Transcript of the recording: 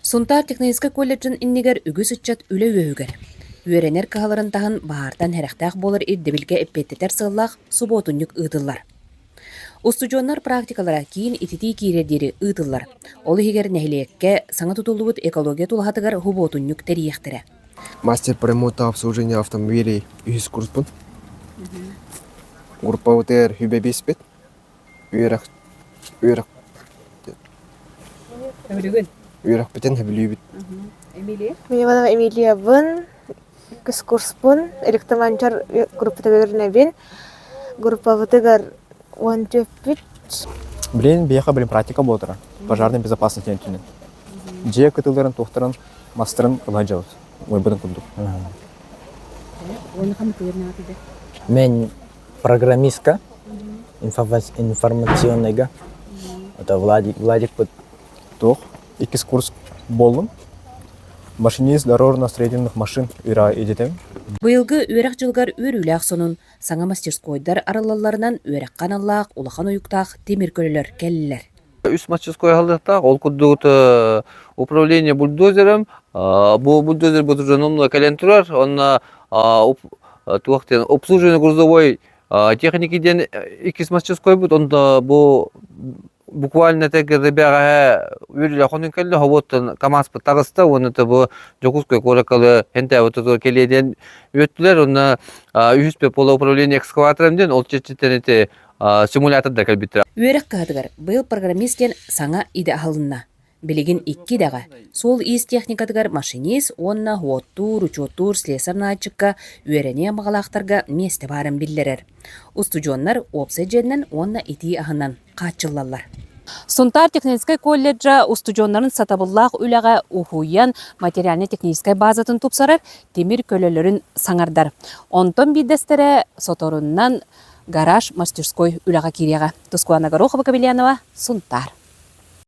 Сунтаар техническэй колледжын иннигэр үгүс ыччат үлэ үөһүгэр. Үөрэнэр кыһаларын таһын баһаартан сэрэхтээх буолар ирдэбилгэ эппиэттэтэр сыаллаах субуотунньук ыытыллар. Устудьуоннар практикалара киин ититии киирэр диэри ыытыллар. Ол иһигэр нэһилиэккэ саҥа тутуллубут экология тулаһатыгар субуотунньук тэрийиэхтэрэ. Мастер по ремонту обслуживания автомобилей үһүс курспун. Группабытыгар хүбэ биэспит. Үөрэх үөрэх Сөбүлүүгүн? Үөрэхпитин сөбүлүүбүт. Эмилия? Мин Иванова Эмилиябын, үкүс курспун, электромонтер группатыгар үөрэнэбин. Группабытыгар 14-пүт. Билин биһиэхэ билин практика буола турар. Пожарной безопасности өттүнэн. Дьиэ кытылларын туохтарын мастарын ыла дьабыт. Уойбутун курдук. Уонна ханнык үөрэнэҕит Мен программистка, информационныйга. Это Владик, Владикпыт Туох? Иккис курс буоллум. Машинист дорожно-строительных машин үра идэтим. Быйылгы үөрэх дьылыгар үөрүүлээх сонун саҥа мастерскойдар арыллалларынан үөрэххэ аналлаах улахан уйуктаах тимир көлөлөр кэллилэр. Үс мастерской аһыллыахтаах. Ол курдук управление бульдозером бу бульдозер бутужан кэлэн турар. Онно туох диэн обслуживание грузовой техники диэн иккис мастерскойбут. Онно бу буквально тэгэ бэҕэһээ үөрүүлээх хонун кэллэ хобуоттан КамАЗпыт таҕыста уонна бу Дьокуускай куоракка хэнтээбит тутуга кэлиэ диэн үөттүлэр уонна үһүс поло управление экскаватором диэн ол чеччиттэн ити симулятордар кэлбиттэрэ. Үөрэх кыһатыгар быйыл программист диэн саҥа идэ аһылынна. Билигин икки идэҕэ суол-иис техникатыгар машинист уонна уоттуур, учуоттуур слесарь-наадчыкка үөрэниэн баҕалаахтарга миэстэ баарын биллэрэр. Устудьуоннар уопсай дьиэннэн уонна итии аһынан хааччыллаллар. Сунтаар техническэй колледжа устудьуоннарын сатабыллаах үлэҕэ уһуйан материально-техническэй базатын тупсарар, тимир көлөлөрүн саҥардар. Онтон биирдэстэрэ соторунан гараж мастерской үлэҕэ киириэҕэ. Тускуана Горохова-Кобельянова, Сунтаар.